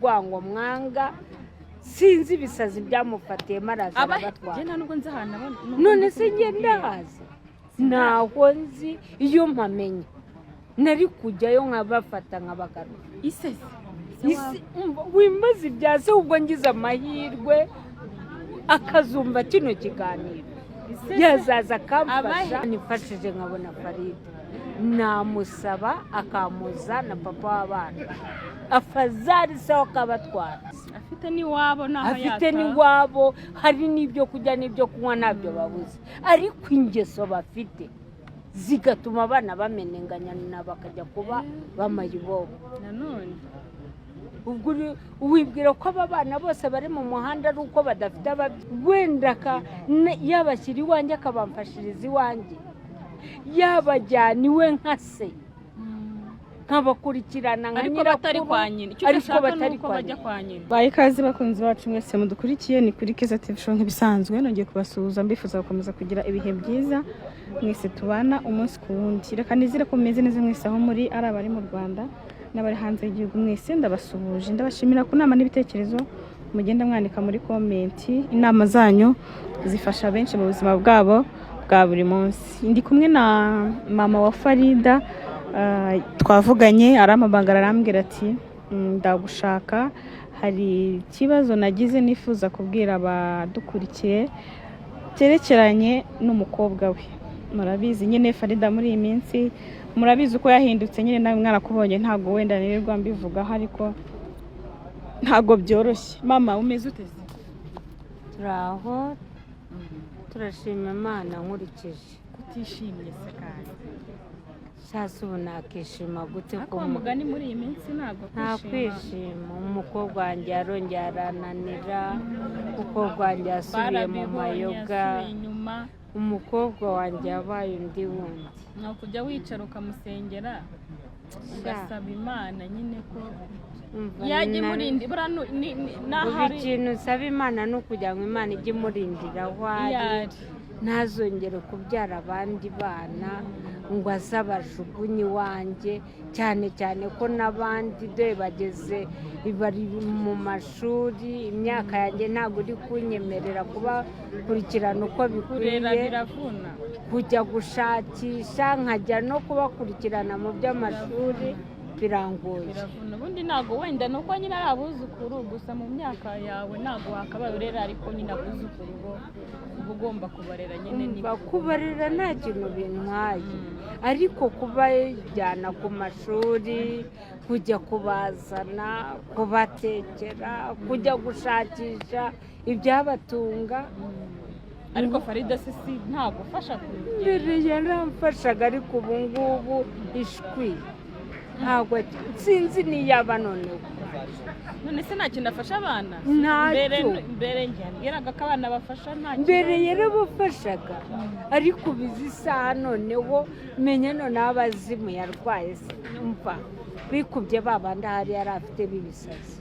urwango mwanga. Sinzi ibisazi byamufatiyemo, araza Aba arabatwara. Njye nta nubwo nzi ahantu aba nubwo None ndi se njye kubikubwira. Ndahazi, ntaho nzi. Iyo mpamenya nari kujyayo nkabafata nkabagarura. Ise Umva, wimbaza ibya se. Ubwo ngize amahirwe akazumva kino kiganiro, yazaza akamfasha. Abahe? Nifashije nkabona Farida, namusaba akamuza na papa w'abana, afazari sawa, akabatwara. Afite n'iwabo n'aho Afite yataha. n'iwabo, hari n'ibyo kurya n'ibyo kunywa, ntabyo babuze, ariko ingeso bafite zigatuma abana bamenenganya bakajya kuba bamayibobo. Nanone Ubwo wibwira ko aba bana bose bari mu muhanda ari uko badafite ababyeyi? Wenda yabashyira iwanjye, akabamfashiriza iwanjye, yabajyana iwe nka se, nkabakurikirana nka Ariko batari nyirakuru. kwa nyina, icyo Ariko udashaka ni batari uko kwa bajya nyina. kwa nyina. Baye ikaze bakunzi bacu mwese mudukurikiye, ni kuri Keza TV Show nk'ibisanzwe. Nongeye kubasuhuza, mbifuza gukomeza kugira ibihe byiza mwese tubana umunsi ku wundi. Reka nizere ko mumeze neza mwese aho muri, ari abari mu Rwanda n'abari hanze y'igihugu, mwese ndabasuhuje. Ndabashimira ku nama n'ibitekerezo mugenda mwandika muri comment. Inama zanyu zifasha benshi mu buzima bwabo bwa buri munsi. Ndi kumwe na mama wa Farida. Twavuganye, arampamagara, arambwira ati: "Ndagushaka, hari ikibazo nagize nifuza kubwira abadukurikiye cyerekeranye n'umukobwa we." Murabizi nyine Farida muri iyi minsi, murabizi uko yahindutse nyine, nawe mwarakubonye, ntabwo wenda nirirwa mbivugaho, ariko ntabwo byoroshye. Mama, umeze ute se? Turi aho, turashima Imana nkurikije. Kutishimye se kandi? Sasa ubu nakishima gute? Ariko Ko wa mugani muri iyi minsi ntabwo Nta kwishima. Umukobwa wanjye yarongeye arananira, umukobwa wanjye yasubiye mu Barabibonye, mayoga. Yasubiye inyuma. Umukobwa wanjye yabaye undi wundi. Ni ukujya wicara ukamusengera, ugasaba Imana nyine ko Umva, yajya imurinda buriya Ubu n'ahari. ikintu nsaba Imana ni ukugira ngo Imana ijye imurindira aho ari, Iyo ari. ntazongere kubyara abandi bana ngo aze abajugunye iwanjye, cyane cyane ko n'abandi dore bageze bari mu mashuri. Imyaka yanjye ntabwo iri kunyemerera kubakurikirana uko Kurera bikwiye. biravuna. Kujya gushakisha, nkajya no kubakurikirana mu by'amashuri, birangoye. Biravuna. Ubundi ntabwo wenda ni uko nyine ari abuzukuru gusa, mu myaka yawe ntabwo wakabaye urera, ariko nyine abuzukuru bo uba ugomba kubarera nyine ni Umva, kubarera nta kintu bintwaye, ariko kubajyana ku mashuri, kujya kubazana, kubatekera, kujya gushakisha ibyabatunga. Ariko Farida se si ntabwo ufasha Mbere yaramfashaga, ariko ubu ngubu ishwi, ntabwo sinzi niyaba noneho. None se nta kintu afasha abana? Ntacyo. Mbere njye yambwiraga ko abana bafasha nta Mbere yarabafashaga, ariko ubu izi saha noneho menya noneho abazimu yarwaye se, mva bikubye ba bandi ahari yari afite b'ibisazi,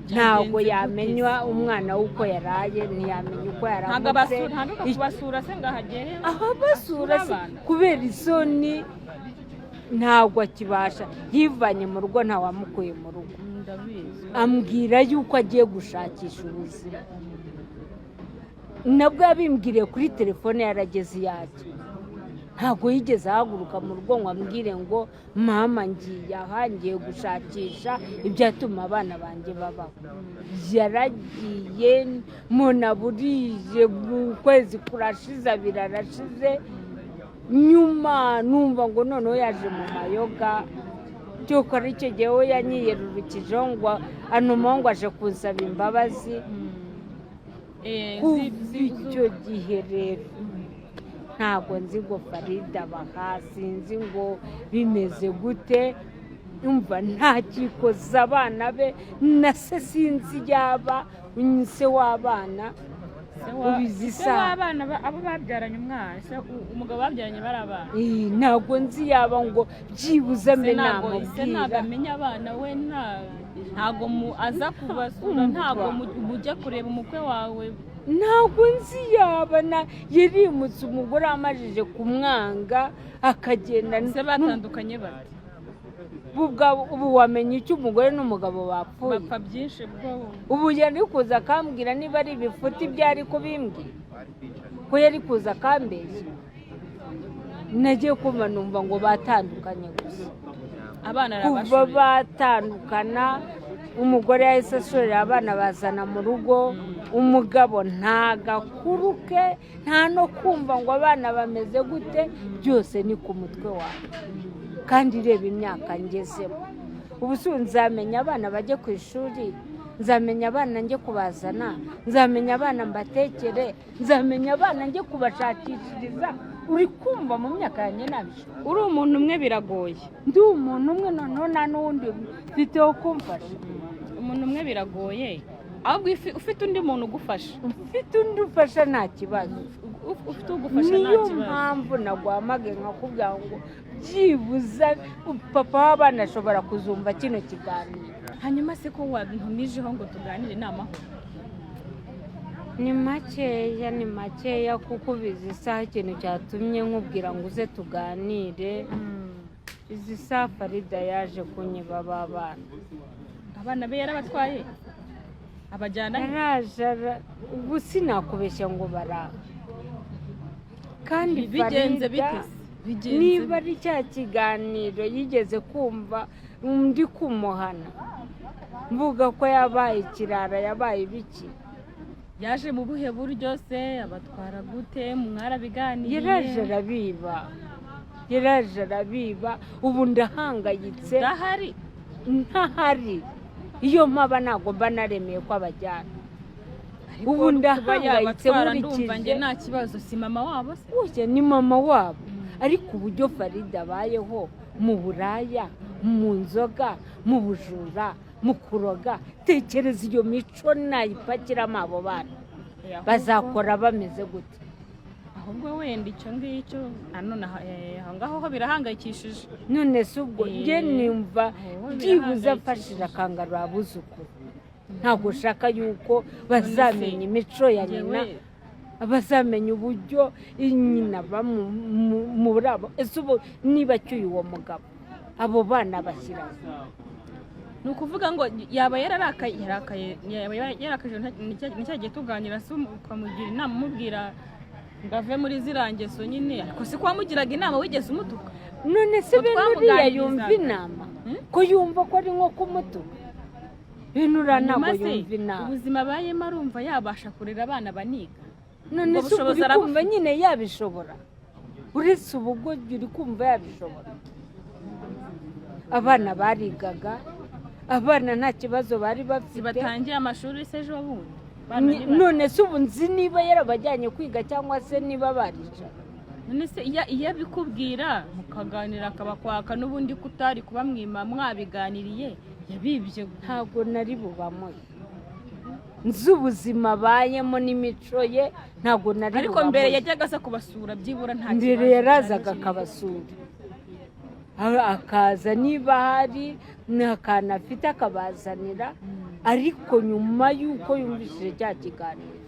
ntabwo Byagenze gute yamenya se? Umwana we uko yaraye, ntiyamenya uko Ntabwo yaramutse. abasura, ntabwo kubasura se ngo ahagere? Aho basura se? Asure abana. Kubera isoni ntabwo akibasha. Yivanye mu rugo, ntawamukuye mu rugo. Ndabizi. Ambwira yuko agiye gushakisha ubuzima. Nabwo yabimbwiriye kuri telefone yarageze iyajya. Ntabwo yigeze ahaguruka mu rugo ngo ambwire ngo: "Mama, ngiye aha, ngiye gushakisha ibyatuma abana banjye babaho." Yaragiye, mbona burije, mu kwezi kurashize, abiri arashize. Nyuma numva ngo noneho yaje mu mayoga. Cyokora icyo gihe we yanyiyerurukijeho ngo anumaho ngo aje kunsaba imbabazi. Kuva icyo gihe rero ntabwo nzi ngo Farida baha, sinzi ngo bimeze gute. Umva, ntakikoza abana be na se, sinzi yaba se w'abana ubizi Se isaha. w'abana abo babyaranye umwana se umugabo babyaranye bari abana. Ntabwo nzi yaba ngo byibuze mbe Se ntabwo se ntabwo namubwira. amenya abana we, ntabwo aza kubasura? Umva. Ntabwo mujya kureba umukwe wawe? Ntabwo nzi yaba na yarimutse, umugore amajije kumwanga akagenda. Se batandukanye bate? Bo ubwabo ubu wamenya icyo umugore n'umugabo bapfuye? Bapfa byinshi bwo. Ubu yari kuza akambwira niba ari ibifuti ibyo ari kubimbwira, ko yari kuza akambeshya. Nagiye kumva numva ngo batandukanye gusa. Abana Kuva arabashorera. batandukana, umugore yahise ashorera abana, bazana mu rugo. Umugabo nta gakuru ke, nta no kumva ngo abana bameze gute, byose ni ku mutwe wawe. Kandi reba imyaka ngezemo ubu, si nzamenya abana bajye ku ishuri, nzamenya abana njye kubazana, nzamenya abana mbatekere, nzamenya abana njye kubashakishiriza. Uri kumva mu myaka yanjye nabishobora? Uri umuntu umwe biragoye. Ndi umuntu umwe, noneho nta n'uwundi mfite wo kumfasha. Umuntu umwe biragoye, ahubwo ufite undi muntu ugufasha. Mfite undi ufasha nta kibazo. Ufite ugufasha nta Niyo kibazo. mpamvu naguhamagaye nkakubwira ngo byibuze papa w'abana ashobora kuzumva kino kiganiro. Hanyuma se ko wantumijeho ngo tuganire, ni amahoro? Ni makeya, ni makeya, kuko ubizi isaha ikintu cyatumye nkubwira ngo uze tuganire, izi saha Farida yaje kunyiba ba bana. Abana be yarabatwaye, abajyana he? Yaraje ubu sinakubeshya ngo baraba kandi Bigenze Farida, bite se? Bigenze niba ari cya kiganiro yigeze kumva undi kumuhana mvuga ko yabaye ikirara, yabaye ibiki. Yaje mu buhe buryo se? Abatwara gute? Mwarabiganiriye? Yaraje arabiba, yaraje arabiba. Ubu ndahangayitse. Ndahari. Ntahari, iyo mpaba ntabwo mba naremeye ko abajyana. Ariko Ubu kuba ndahangayitse yabatwara ndumva nkurikije njye nta kibazo, si mama wabo se? Burya ni mama wabo, ariko uburyo Farida abayeho mu buraya, mu nzoga, mu bujura, mu kuroga, tekereza iyo mico nayipakiramo abo bana, bazakora bameze gute? Ahubwo wenda icyo ngicyo nanone aho ngaho ho birahangayikishije. None se ubwo njye nimva aho byibuze birahangayikishije. Afashije akangarura abuzukuru. Ntabwo ushaka yuko bazamenya imico ya nyina, Njyewe bazamenya uburyo nyina aba muri abo. Ese ubu niba acyuye uwo mugabo, abo bana bashyira Ni ukuvuga ngo yaba yararakaye, yarakaye, yaba yarakaje ni cya gihe tuganira se ukamugira inama, umubwira ngo ave muri ziriya ngeso nyine, ariko si ko wamugiraga inama wigeze umutuka? None se Ngo bene uriya twamuganirizaga. yumva inama? Ko yumva ko ari nko kumutuka? Bene uriya ntabwo Hanyuma se, yumva inama. ubuzima abayemo arumva yabasha kurera abana baniga? None Ubwo se ubwo bushobozi uri kumva arabufite? nyine yabishobora? Uretse ubugoryi, uri kumva yabishobora? Abana barigaga, abana nta kibazo bari bafite. Batangiye amashuri se ejo bundi? Abana None se ubu nzi niba yarabajyanye kwiga cyangwa se niba baricara? None se iyo abikubwira mukaganira, akabakwaka n'ubundi ko utari kubamwima mwabiganiriye, yabibye? Ntabwo nari bubamuye. Nzi ubuzima abayemo n'imico ye, ntabwo nari Ariko mbere bubamuye. yajyaga aza kubasura byibura, nta Mbere kibazo yarazaga cyari kirimo. akabasura, akaza niba hari n'akantu afite akabazanira, ariko nyuma y'uko yumvishije cya kiganiro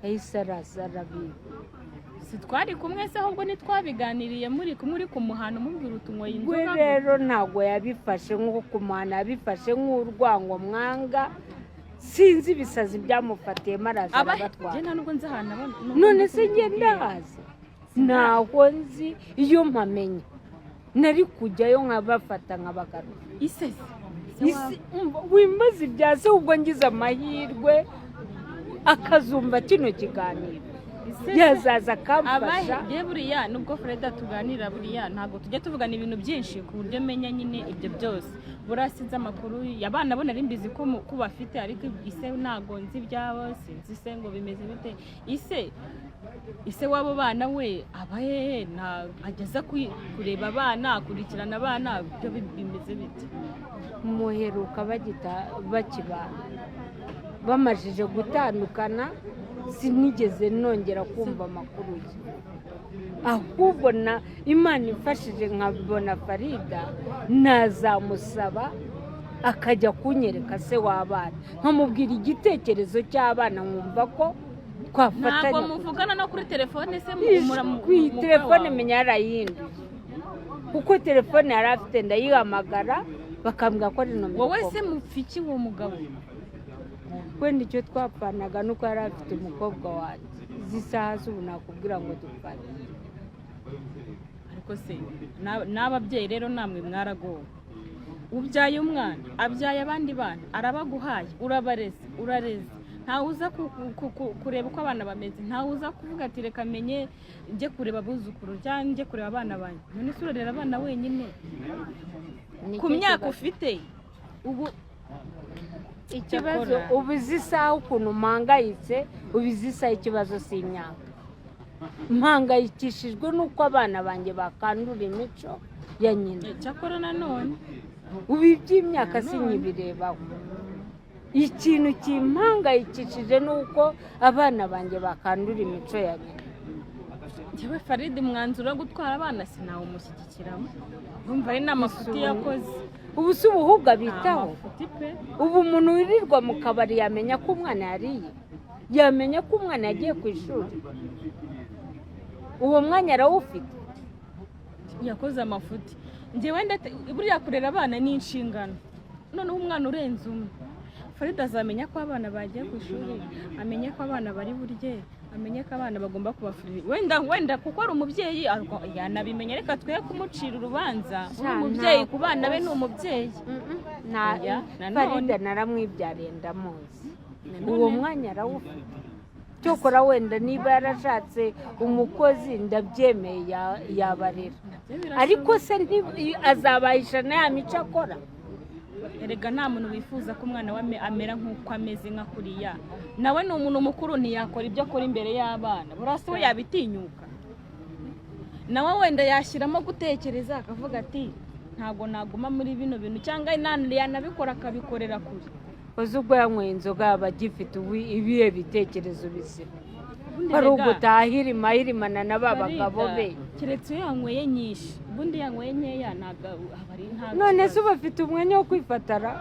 yahise araza arabiba. Si twari kumwe se? Ahubwo ntitwabiganiriye muri kumwe, uri kumuhana umubwira uti unyweye We inzoga? rero ntabwo yabifashe nko kumuhana, yabifashe nk'urwango mwanga. Sinzi ibisazi byamufatiyemo, araza Aba arabatwara. njye nta nubwo nzi ahantu aba nubwo None ndi se njye kubikubwira. ndahazi? Ntaho nzi. Iyo mpamenya nari kujyayo nkabafata nkabagarura. Ise se? Umva, wimbaza ibya se. Ubwo ngize amahirwe akazumva kino kiganiro, yazaza akamfasha. Abahe buriya nubwo Freda tuganira, buriya ntabwo tujya tuvugana ibintu byinshi ku buryo menya nyine ibyo byose. Buriya sinzi amakuru abana bo, nari mbizi ko ko bafite, ariko ise ntabwo nzi ibyabo. Sinzi se ngo bimeze bite. Ise w'abo bana we aba hehe? Ageza kureba abana, akurikirana abana, byo bimeze bite? Muheruka bakibana, bamajije gutandukana, sinigeze nongera kumva amakuru ye. Ahubwo na Imana imfashije nkabona Farida, nazamusaba akajya kunyereka se w'abana, nkamubwira igitekerezo cy'abana, nkumva ko twafatanya. Ntabwo muvugana no kuri telefone se? Ku telefone menya yarayihinduye. Kuko telefone yari afite ndayihamagara, bakambwira ko ari nomero. Wowe se mupfa iki uwo mugabo? Wenda icyo twapfanaga nuko yari afite umukobwa wanjye. Izi saha z'ubu nakubwira ngo dupfane. Ariko se n'ababyeyi rero namwe mwaragowe. Ubyaye umwana, abyaye abandi bana, arabaguhaye, urabareze, urareze, ntawe uza kureba uko abana bameze, ntawe uza kuvuga ati: "Reka menye njye kureba abuzukuru cyangwa njye kureba abana banjye." None se urarera abana wenyine Nicyo ku myaka kibazo. ufite ubu? Ikibazo Cyakora. ubu izi saha ukuntu mpangayitse, ubu izi saha ikibazo si imyaka. Mpangayikishijwe n'uko abana banjye bakandura imico ya nyina. Cyakora nanone Ubu iby'imyaka sinkibirebaho. Ikintu kimpangayikishije ni uko abana banjye bakandura imico ya nyina. Njyewe Faridi, umwanzuro wo gutwara abana sinawumushyigikiramo. Ndumva ari n'amafuti yakoze. Ubu si ubuhubwo Ni abitaho. amafuti pe. Ubu umuntu wirirwa mu kabari yamenya ko umwana yariye, yamenya ko umwana yagiye ku ishuri? Uwo mwanya arawufite? Yakoze amafuti. Njyewe buriya kurera abana ni inshingano, noneho umwana urenze umwe. Farida azamenya ko abana bagiye ku ishuri, amenye ko abana bari burye, amenye ko abana bagomba kubafurira? Wenda kuko ari umubyeyi yanabimenya. Reka twe kumucira urubanza. Uri Sha, umubyeyi ntabwo ku bana be, ni umubyeyi. Na Oya, nanone. Farida naramwibyariye, ndamuzi. Nanone. Uwo mwanya arawufite. Cyokora wenda niba yarashatse umukozi, ndabyemeye, yabarera. Nabyo birashoboka. Ariko se azabahisha na ya mico akora? Erega nta muntu wifuza ko umwana we amera nk'uko ameze nka kuriya. Nawe ni umuntu mukuru, ntiyakora ibyo akora imbere y'abana. Buriya se we yabitinyuka? Nawe wenda yashyiramo gutekereza akavuga ati: "Ntabwo naguma muri bino bintu," cyangwa yanabikora akabikorera kure. Uzi ubwo yanyweye inzoga yaba agifite ibihe bitekerezo bizima? Ubundi Ari erega, ugutaha ahirima ahirimana na ba bagabo Farida, be. Keretse iyo yanyweye nyinshi. Ubundi yanyweye nkeya ntabwo aba ari nta None se kibazo. ubu afite umwanya wo kwifatara?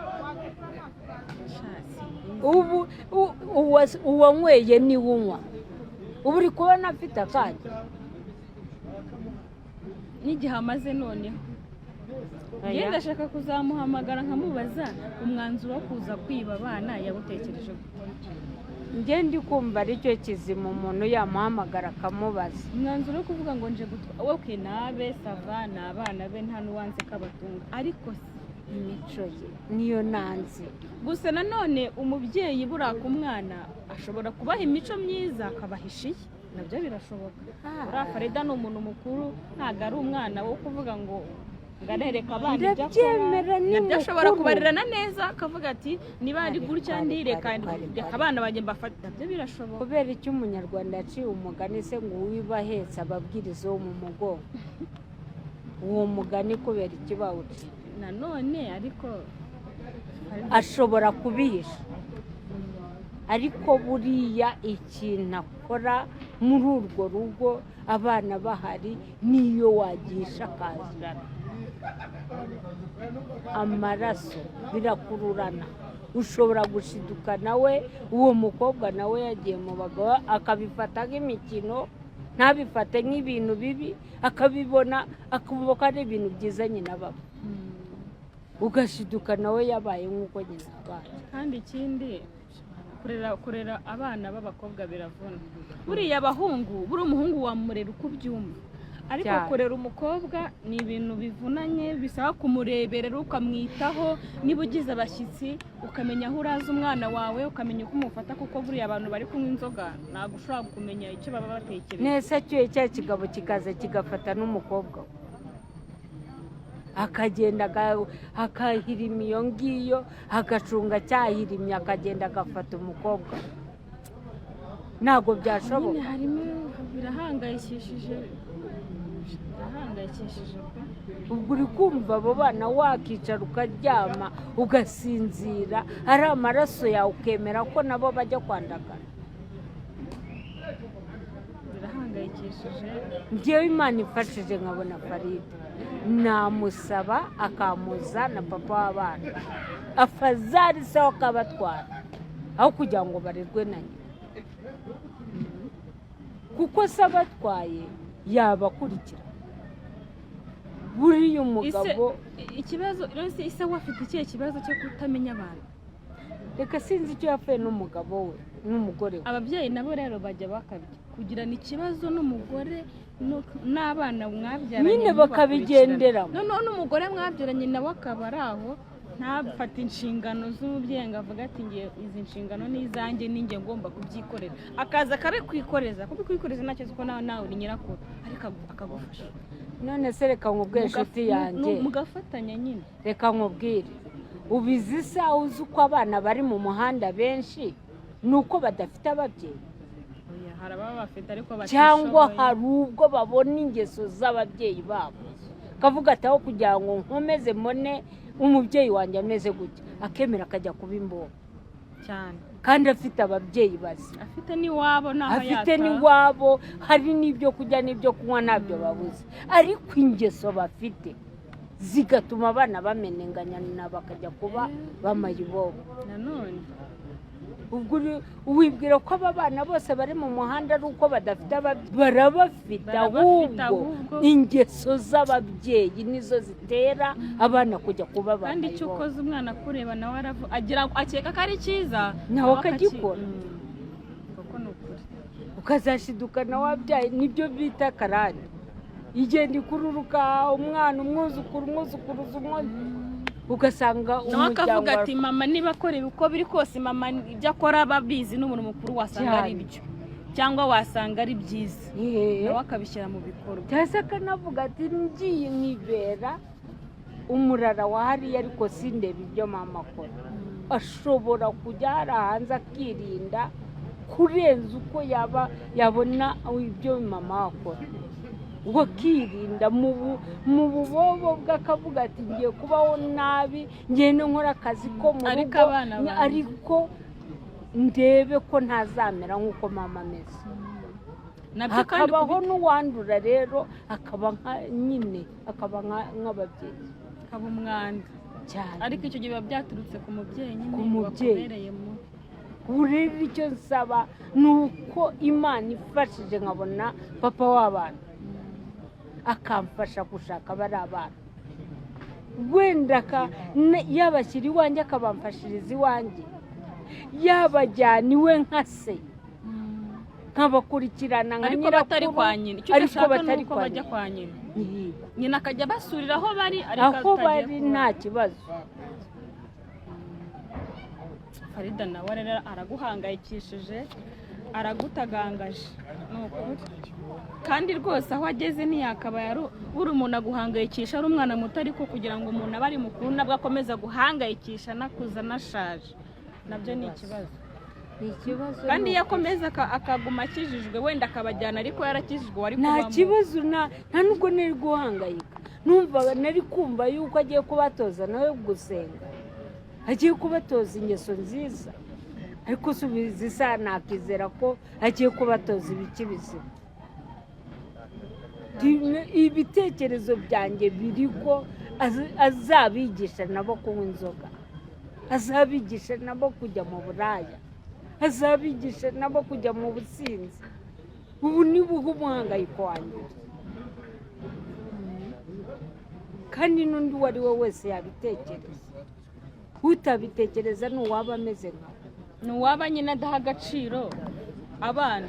Sha, simbizi. Ubu uwanyweye niwe unywa. Ubu uri kubona afite akanya? N'igihe amaze noneho. Njye ndashaka kuzamuhamagara nkamubaza umwanzuro wo kuza kwiba abana yawutekereje gute. Njye ndi kumva aricyo kizima, umuntu yamuhamagara akamubaza. Umwanzuro wo kuvuga ngo nje gutwa, okay, nabe ça va, ni abana be, nta n'uwanze ko abatunga, ariko se Imico ye niyo nanze. Gusa nanone umubyeyi buriya ku mwana ashobora kubaha imico myiza, akabahisha iye, nabyo birashoboka. Buriya Farida ni umuntu mukuru, ntabwo ari umwana wo kuvuga ngo arereka abana ibyo akora. Ndabyemera, ni Nabyo ashobora mukuru. kubarerana neza, akavuga ati: "Niba ari gutya, Ariko, ndireka ariko, ariko, reka abana banjye mbafate." Nabyo birashoboka. Kubera icyo umunyarwanda yaciye umugani se ngo uwiba ahetse ababwiriza wo mu mugongo? Uwo mugani kubera iki bawuciye? Nanone ariko Ashobora kubihisha, ariko buriya ikintu akora muri urwo rugo abana bahari, niyo wagisha akazana amaraso birakururana. Ushobora gushiduka nawe uwo mukobwa nawe yagiye mu bagabo, akabifata nk'imikino, ntabifate nk'ibintu bibi, akabibona akumva ko ari ibintu byiza nyina baba. Ugashiduka nawe yabaye nk'uko nyina yabaye. Kandi ikindi, kurera abana b'abakobwa biravuna. Buriya abahungu, buriya umuhungu wamurera uko ubyumva, ariko Cyane. kurera umukobwa ni ibintu bivunanye, bisaba kumureberera, ukamwitaho. Niba ugize abashyitsi, ukamenya aho uraza umwana wawe, ukamenya uko umufata, kuko buriya abantu bari kunywa inzoga ntabwo ushobora kumenya icyo baba batekereza. Nese acyuye cya kigabo kikaza kigafata n'umukobwa we, akagenda akahirima iyo ngiyo, agacunga cyahirimye, akagenda agafata umukobwa we. Ntabwo Nyine byashoboka. harimo, birahangayikishije, birahangayikishije pe. Ubwo uri kumva abo bana wakicara ukaryama ugasinzira, ari amaraso yawe, ukemera ko nabo bajya kwandagara? Birahangayikishije. Njyewe Imana ifashije nkabona Farida, namusaba akamuza na papa w'abana, afazari sawa, akabatwara aho kugira ngo barerwe na nyina, kuko se abatwaye yabakurikira. Buriya umugabo Ikibazo rero ise we afite ikihe kibazo cyo kutamenya abantu? Reka, sinzi icyo yapfuye n'umugabo we n'umugore we. Ababyeyi nabo rero bajya bakabya kugirana ikibazo n'umugore n'abana mwabyaranye, Nyine ntibakurikirane. bakabigenderamo. Noneho n'umugore mwabyaranye nawe akaba ari aho, ntafate inshingano z'umubyeyi ngo avuge ati: "Ngiye, izi nshingano ni izanjye, ninjye ngomba kubyikorera." Akaza akabikwikoreza. Kubikwikoreza ntacyo, kuko nawe uri nyirakuru, ariko akagufasha. None se reka nkubwire, inshuti yanjye. Mugafatanya nyine. Reka nkubwire, ubu izi saha uzi uko abana bari mu muhanda benshi ni uko badafite ababyeyi? Oya, hari ababa bafite ariko Cyangwa batishoboye. hari ubwo babona ingeso z'ababyeyi babo, kavuga ati: "Aho kugira ngo nkomeze mbone umubyeyi wanjye ameze gutya," akemera akajya kuba imbobo. Cyane. Kandi afite ababyeyi bazima. Afite n'iwabo n'aho Afite yataha. n'iwabo, hari n'ibyo kurya n'ibyo kunywa, ntabyo babuze, ariko ingeso bafite zigatuma abana bamenenganya bakajya kuba bamayibobo. Nanone. Ubwo wibwira ko aba bana bose bari mu muhanda ari uko badafite ababyeyi? Barabafite. Barabafite. Ahubwo Ahubwo ingeso z'ababyeyi nizo zitera abana kujya kuba Kandi icyo bamayibobo. ukoze umwana akureba, nawe aravu agira akeka ko ari cyiza, Nawe akagikora. Koko ni ukuri. Ukazashidukana wabyaye. Nibyo bita karande, igenda ikururuka, umwana, umwuzukuru, umwuzukuruza, umwana, ugasanga Nawe umuryango akavuga ati: "Mama niba akora ibi, uko biri kose mama ibyo akora aba abizi, n'umuntu mukuru, wasanga ari Cyane. byo cyangwa wasanga ari byiza." Nawe akabishyira mu bikorwa. Cyangwa se akanavuga ati: "Ngiye nkibera umurara wa hariya, ariko sindebe ibyo mama akora." Ashobora kujya hariya hanze akirinda kurenza uko yaba yabona ibyo mama akora, ubwo akirinda mu bubobo bwe, akavuga ati: "Ngiye kubaho nabi, ngende nkora akazi ko mu Ariko rugo, abana banjye." ariko ndebe ko ntazamera nk'uko mama ameze." Nabyo kandi. Hakabaho n'uwandura rero, akaba nka nyine, akaba nk'ababyeyi. Akaba umwanda. Cyane. Ariko icyo gihe biba byaturutse ku mubyeyi nyine Ku mubyeyi. wakubereye mubi. Ubu rero icyo nsaba ni uko Imana ifashije nkabona papa w'abana, akamfasha gushaka bari abana, wenda yabashyira iwanjye akabamfashiriza iwanjye, yabajyana iwe nka se nkabakurikirana nka Ariko batari nyirakuru. kwa nyina, icyo Ariko dushaka ni batari uko kwa bajya nyina. kwa nyina, nyina akajya abasurira aho bari, ariko Aho atagiye bari kubona. nta kibazo. Farida nawe rero araguhangayikishije, aragutagangaje, ni ukuri. Kandi rwose aho ageze ntiyakabaye ari buri umuntu aguhangayikisha ari umwana muto, ariko kugira ngo umuntu abe ari mukuru nabwo akomeza guhangayikisha anakuze anashaje, nabyo ni ikibazo. Ni ikibazo. Kandi Ni iyo akomeza akaguma akijijwe, wenda akabajyana ariko yarakijijwe, wari Nta kubamo. kibazo, nta nubwo nari guhangayika. Numva nari kumva yuko agiye kubatoza nawe gusenga, agiye kubatoza ingeso nziza, ariko subiza isaha nakizera ko agiye kubatoza ibiki bizima. Ibitekerezo byanjye biri ko azabigisha nabo kunywa inzoga, azabigisha nabo kujya mu buraya, azabigisha nabo kujya mu businzi. Ubu ni buhe umuhangayiko wanjye uri. Kandi n'undi uwo ari we wese yabitekereza, utabitekereza ni uwaba ameze nkawe. Ni uwaba nyine adaha agaciro abana.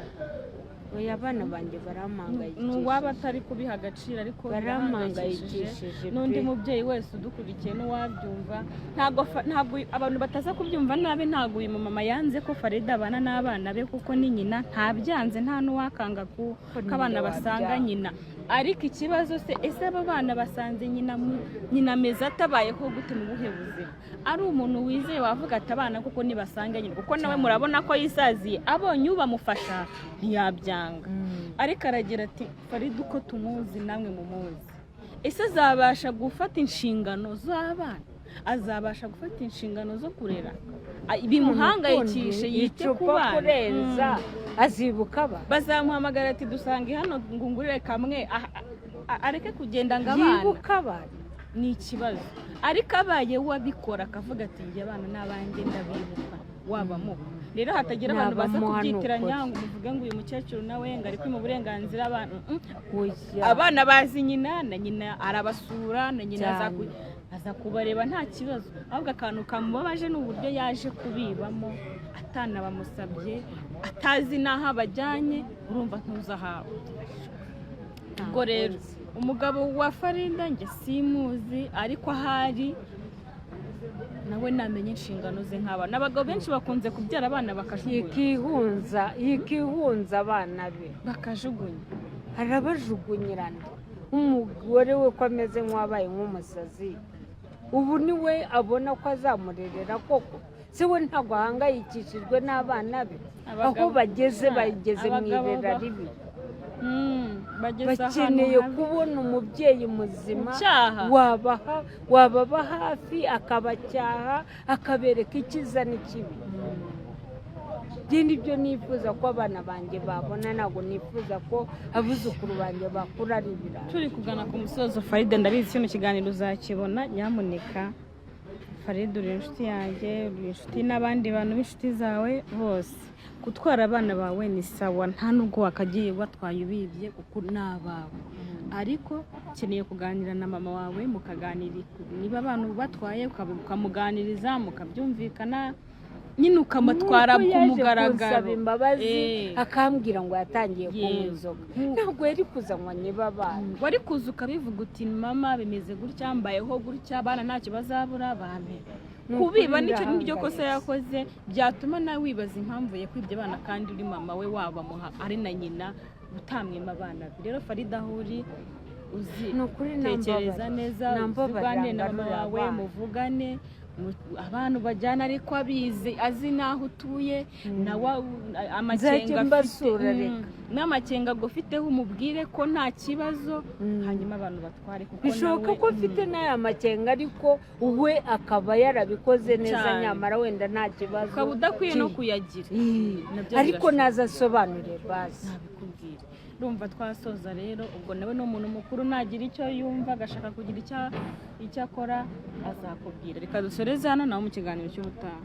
Oya, abana banjye Ni uwaba barampangayikishije. atari kubiha agaciro, ariko Barampangayikishije birahangayikishije pe. N'undi mubyeyi wese udukurikiye n'uwabyumva, ntabwo abantu bataza kubyumva nabi. Ntabwo uyu mumama yanze ko Farida abana n'abana be, kuko ni nyina, ntabyanze, nta n'uwakanga ko abana Ninde basanga wabyanga? nyina. Ariko ikibazo se, ese aba bana basanze nyina nyina ameze atabayeho gute, mu buhe buzima? Ari umuntu wizeye wavuga ati: "Abana kuko nibasanga nyina," kuko nawe murabona ko yisaziye, abonye ubamufasha ntiyabyanga. Ariko aragira ati: "Farida uko tumuzi namwe mumuzi, ese azabasha gufata inshingano z'abana? Azabasha gufata inshingano zo kurera?" Bimuhangayikishe yite ku Icupa bana. kurenza azibuka aba Bazamuhamagara ati: "Dusange hano ngo ngurire kamwe," areke kugenda ngo abana Yibuka abana. Ni ikibazo. Ariko abaye wabikora akavuga ati: "Njye abana n'abanjye ndabibuka," wabamuha. Rero hatagira abantu baza Nabamuha ni kubyitiranya ukuri. ngo muvuge ngo uyu mukecuru nawe ngo ari kwima uburenganzira abana. Oya. Abana bazi nyina, na nyina arabasura, na nyina aza Cyane. aza kubareba, nta kibazo. Ahubwo akantu kamubabaje ni uburyo yaje kubibamo atanabamusabye, atazi n'aho abajyanye. Urumva ntuzi ahawe. Ubwo rero umugabo wa Farida njye simuzi, ariko ahari nawe namenye inshingano ze nk'abana. Abagabo benshi bakunze kubyara abana bakajugunya. Yikihunza abana be. Bakajugunya. Arabajugunyirana. Umugore we ko ameze nk'uwabaye nk'umusazi, ubu niwe abona ko azamurerera koko? Si we ntabwo ahangayikishijwe n'abana be aho bageze? Bageze mu Abagabo irera ribi. Bageze ahantu Bakeneye habi. kubona umubyeyi muzima Ucyaha. wababa hafi, akabacyaha, akabereka icyiza n'ikibi. Ibyo ni byo nifuza ko abana banjye babona. Ntabwo nifuza ko abuzukuru banjye bakura ari ibirayi. Turi kugana ku musozo. Farida, ndabizi kino kiganiro uzakibona. Nyamuneka Farida, uri inshuti yanjye, uri inshuti n'abandi bantu b'inshuti zawe bose. Gutwara abana bawe ni sawa, nta nubwo wakagiye batwaye ubibye kuko ni abawe. Ariko ukeneye kuganira na mama wawe, mukaganira niba abantu batwaye, ukamuganiriza, mukabyumvikana nyine, ukamatwara Nk'uko ku yaje mugaragaro. kunsaba imbabazi, akambwira ngo yatangiye kunywa inzoga, ntabwo yari kuzanywa niba abana. Wari kuza ukabivuga uti: "Mama, bimeze gutya, mbayeho gutya, abana ntacyo bazabura, bampe." Ni Kubiba ukuri nicyo niryo kosa ndahangayitse. yakoze, byatuma nawe wibaza impamvu yakwibye abana kandi uri mama we wabamuha, ari na nyina utamwima abana be. Rero Farida, aho uri uzi Ni ukuri tekereza nambabarira. neza, Nambabarira, uzigane na mama ngarure wawe, abana. muvugane, abantu bajyana, ariko abizi, azi n'aho utuye nawe amakenga Nzajya mbasura, afite reka. N'amakenga agufiteho umubwire ko nta kibazo, hanyuma abantu batware kuko Bishoboka nawe ko afite n'aya makenga, ariko we akaba yarabikoze neza. Cyane. Nyamara wenda nta kibazo Ukaba udakwiye no kuyagira. Nabyo Ariko birashoboka. naza asobanure basi. Ntabikubwira. Ndumva twasoza rero. Ubwo nawe ni umuntu mukuru, nagira icyo yumva agashaka kugira icyo akora azakubwira. Reka dusoreze hano, nawe mu kiganiro cy'ubutaha.